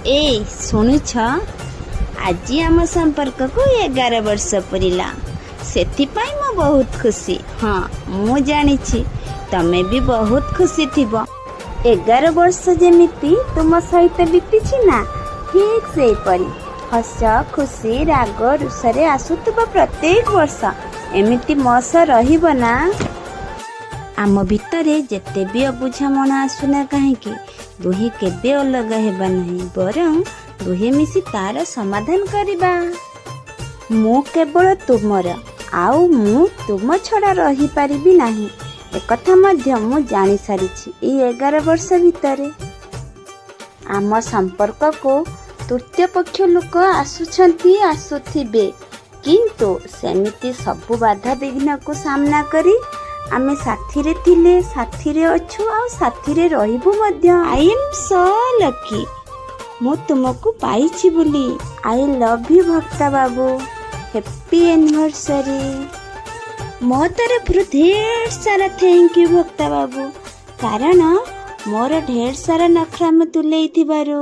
ଏଇ ଶୁଣୁଛ, ଆଜି ଆମ ସମ୍ପର୍କକୁ 11 ବର୍ଷ ପୁରିଲା। ସେଥିପାଇଁ ମୁଁ ବହୁତ ଖୁସି। ହଁ, ମୁଁ ଜାଣିଛି, ତମେ ବି ବହୁତ ଖୁସି ଥିବ। 11 ବର୍ଷ ଯେମିତି ତୁମ ସହିତ ବିତିଛି ନା, ଠିକ୍ ସେହିପରି ହସ ଖୁସି, ରାଗ ରୁଷାରେ ଆସୁଥିବା ପ୍ରତ୍ୟେକ ବର୍ଷ ଏମିତି ମୋ ସହ ରହିବ ନା? ଆମ ଭିତରେ ଯେତେ ବି ଅବୁଝାମଣା ଆସୁନା କାହିଁକି, ଦୁହେଁ କେବେ ଅଲଗା ହେବା ନାହିଁ, ବରଂ ଦୁହେଁ ମିଶି ତାର ସମାଧାନ କରିବା। ମୁଁ କେବଳ ତୁମର ଆଉ ମୁଁ ତୁମ ଛଡ଼ା ରହିପାରିବି ନାହିଁ, ଏକଥା ମଧ୍ୟ ମୁଁ ଜାଣିସାରିଛି ଏଇ 11 ବର୍ଷ ଭିତରେ। ଆମ ସମ୍ପର୍କକୁ ତୃତୀୟ ପକ୍ଷ ଲୋକ ଆସୁଛନ୍ତି, ଆସୁଥିବେ, କିନ୍ତୁ ସେମିତି ସବୁ ବାଧାବିଘ୍ନକୁ ସାମ୍ନା କରି ଆମେ ସାଥିରେ ଥିଲେ, ସାଥିରେ ଅଛୁ ଆଉ ସାଥିରେ ରହିବୁ ମଧ୍ୟ। I am so lucky ମୁଁ ତୁମକୁ ପାଇଛି ବୋଲି। I love you, Bhakta babu. Happy anniversary। ମୋ ତରଫରୁ ଢେର ସାରା thank you, ଭକ୍ତା ବାବୁ, କାରଣ ମୋର ଢେର ସାରା ନଖରା ତୁଲେଇଥିବାରୁ।